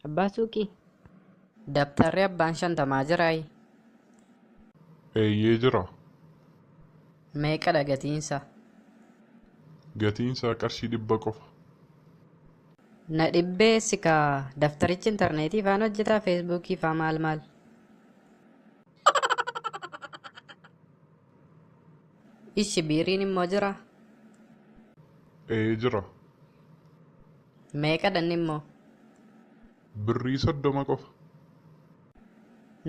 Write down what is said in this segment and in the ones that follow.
Abbaa suuqii. Dabtarri abbaan 50 jiraayi. Eeyyee jira. Meeqadha gatiinsa? Gatiinsaa qarshii 100 qofa. Na dhibbeessi kaa daftarichi intarneetii faan hojjetaa feesbuukii faa maal maal? Ishi biiriin immoo jira. Ee jira. Meeqadha inni immoo? Birrii 30 qofa.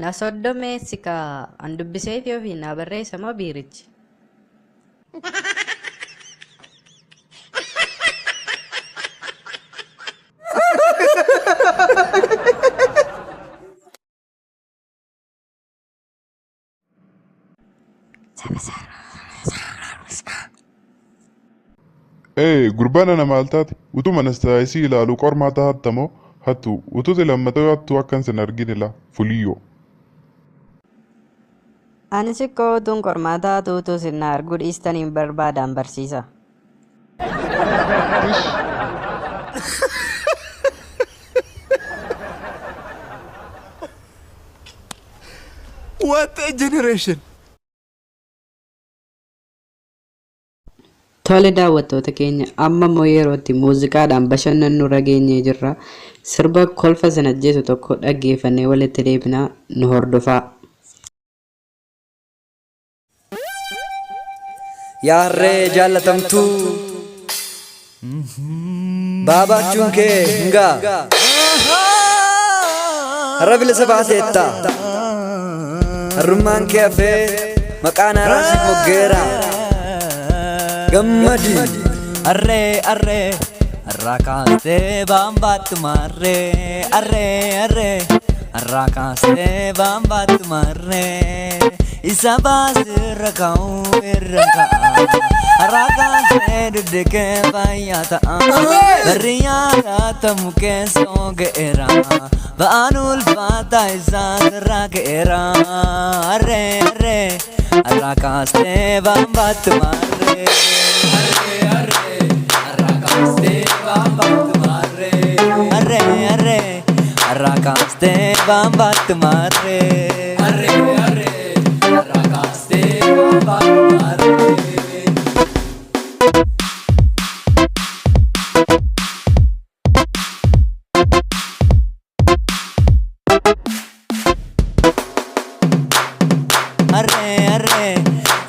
Na soddomeessi kaa an dubbiseefi ofiin naa barreessa moo biirichi? Ee gurbaa nana maal taate? Utuma anastaayisii ilaaluu qormaata hattamoo hattu ututi lammatoo hattuu akkan sin argine laa fuliyyoo. Anis ikkoo utuun qormaata hatuutu sin na arguu dhiistaniin barbaadaan barsiisa. Tish! What a generation! Tole daawwattoota keenya amma immoo yeroo itti muuziqaadhaan bashannannu irra geenyee jirra. Sirba kolfa sin ajjeesu tokko dhaggeeffannee walitti deebinaa nu hordofaa. Yaa harree jaallatamtuu baabaachuun kee hin ga'a. Har'a bilisa baateetta. Harrummaan kee hafee maqaan haaraan siif moggeera. Gammadi. Arree arree har'aa kaastee baambaattu maarree arree arree har'aa kaastee baambaattu maarree isa baasirra ka'uu irra ka'a har'aa kaastee dugdi kee fayyaa ta'a barri yaadatamu keessoo ga'eera ba'aan ulfaataa isaa sirraa ka'eera arree arree har'aa kaastee baambaattu maarree. Arree arree har'aa kaastee baambaattu maarree. Arree arree har'aa kaastee baambaattu maarree. Arree arree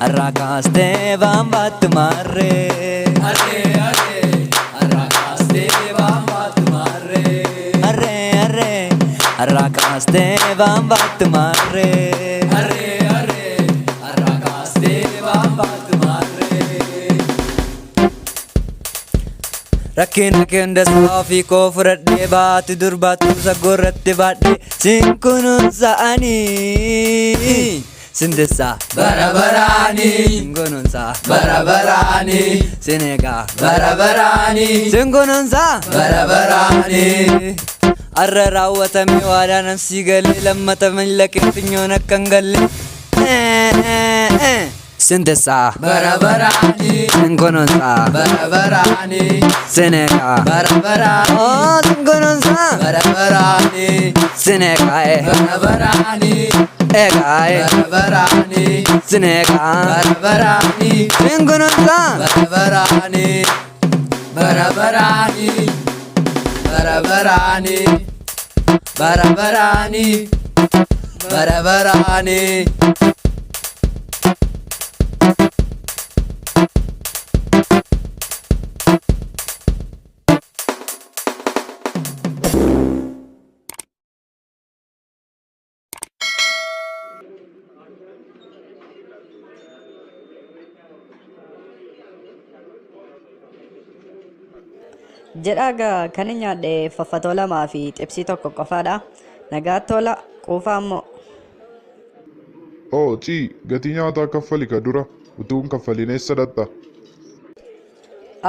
har'aa kaastee baambaattu maarree. Arree arree har'aa kaastee baambaattu maarree. Arree arree har'aa kaastee baambaattu maarree. Arree arree har'aa kaastee baambaattu maarree. Rakkina kee hundasaa ofii koo fudhadhee baatu durbaatu saggoorratti baadhee sin kunuunsa ani. Sin tissaa Bara baraani sin kunuunsa bara baraani sin eegaa bara baraani sin kunuunsa bara baraani. Har'a raawwatame waadaa namsii galee lammata miila kee finyoon akka hin galle. Sin tissaa Bara baraani sin kunuunsa bara baraani sin eegaa bara baraani Oo sin kunuunsa bara baraani sin eegaa bara baraani eegaa bara baraani sin eegaa bara baraani sin kunuunsa bara baraani bara baraani bara baraani bara baraani bara baraani. Jedhaa gaa kan hin nyaadhe faffatoo 2 fi xibsii 1 qofaadha. Nagaa tola quufaa immoo. Oo cii gatii nyaataa kaffali ka dura utuu hin kaffalin eessa dhaqxa?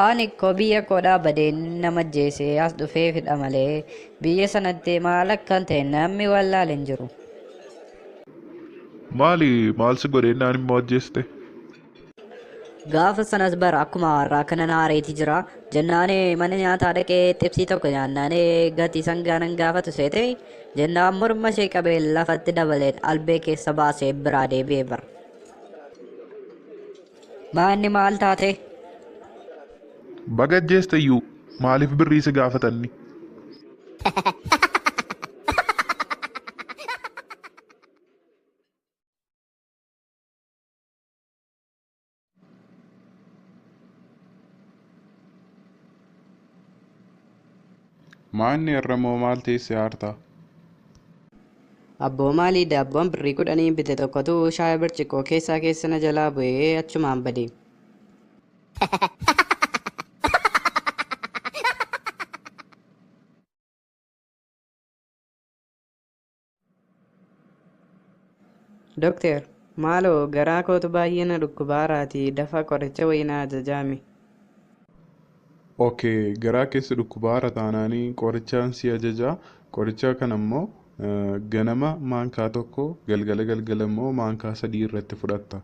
Ani koo biyya koodhaa badeen nama ajjeesee as dhufee fidha malee biyya sanatti maal akkan ta'e namni wallaale hin jiru. Maali maal si godheennaan immoo ajjeeste? Gaafa sanas bara akkuma har'aa kana naareeti jira. Jennaanee mana nyaataa dhaqee xibsii tokko nyaannaanee gatii sangaa nan gaafatu seete. Jennaan morma ishee qabee lafatti dabaleen albee keessa baasee biraa deebi'ee bara. Maanni maal taate? Baga ajjeesteyyuu maaliif birrii si gaafatanni? Maanni har'a maal teessee aartaa? Abboo maalii daabboon birrii 10 bite tokkotu shaayii birciqoo keessaa keessa na jalaa bu'ee achumaan bade. Dokteer, maaloo garaa kootu baay'ee na dhukkubaaraatii dafa qoricha wayii na ajajaami. Okay, garaa keessa dhukkubaara taanaanii qorichaan si ajajaa. Qoricha kana immoo ganama maankaa tokko galgala galgala immoo maankaa sadii irratti fudhatta.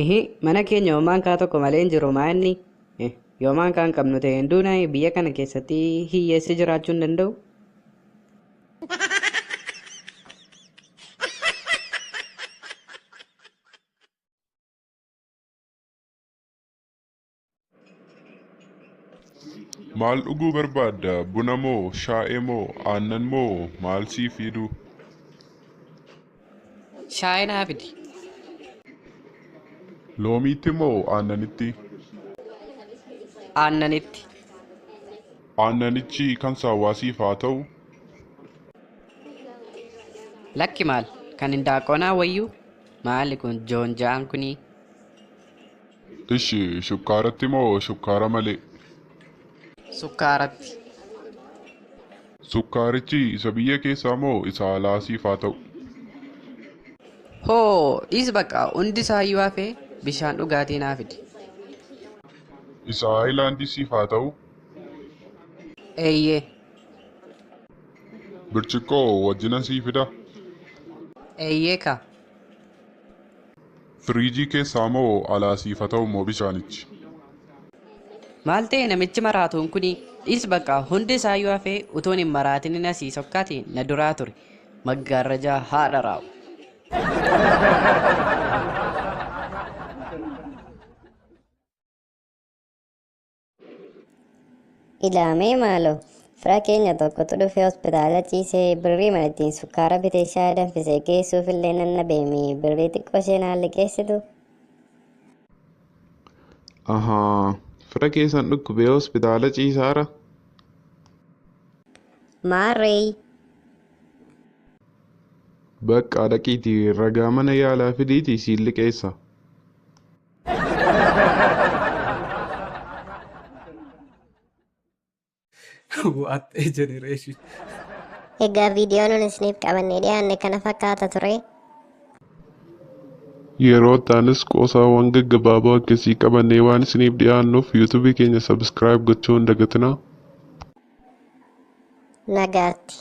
Ihi, mana keenya yoo maankaa tokko malee hin jiru maa inni? Yoo maankaa hin qabnu ta'e hin duunaa biyya kana keessatti hiyyeessi jiraachuu hin danda'u? Maal dhuguu barbaadda? Buna moo, shaayee moo, aannan moo maal sii fiduu? Shaayii naa fidi. Loomiitti moo aannanitti? Aannanitti. Aannanichi kan saawwaa siif haa ta'u. Lakki maal? Kan hindaaqqoonaa wayyuu? Maali kun joonja'aan kunii? Ishi shukkaaratti moo shukkaara malee? Sukkaaratti. Sukkaarichi isa biyya keessaa moo isa alaa siif haa ta'u? Hoo, dhiis bakka hundi isaayyuu hafee bishaan dhugaatii naa fidi. Isa Haayilaandii siif haa ta'u? Eeyyee. Birciqqoo wajjinan sii fida? Eeyyee ka. Firiijii keessaa moo alaa siif haa ta'u moo bishaanichi? Maal ta'e namichi maraatuun kuni dhiis bakka hundi isaayyuu hafee utuun hin maraatin asii sokkaati na duraa ture. Maggaarrajaa haadha raa'u. Ilaamee maaloo fira keenya tokkotu dhufee hospitaala ciisee birrii mana ittiin sukkaara bitee shaayii danfisee geessuuf illee nan dhabeemi birrii xiqqoo ishee naan liqeessitu. Ahaa, fira keessan dhukkubee hospitaala ciisaara? Maarree. Bakka dhaqiitii ragaa mana yaalaa fidiitii siin liqeessa. What a generation. Egaa viidiyoon nuti isiniif qabannee dhiyaanne kana fakkaata ture. Yeroo taanis qoosaawwan gaggabaaboo akkasii qabannee waan isiniif dhiyaannuuf yuutuubii keenya sabskiraayib gochuu hin dagatinaa. Nagaatti.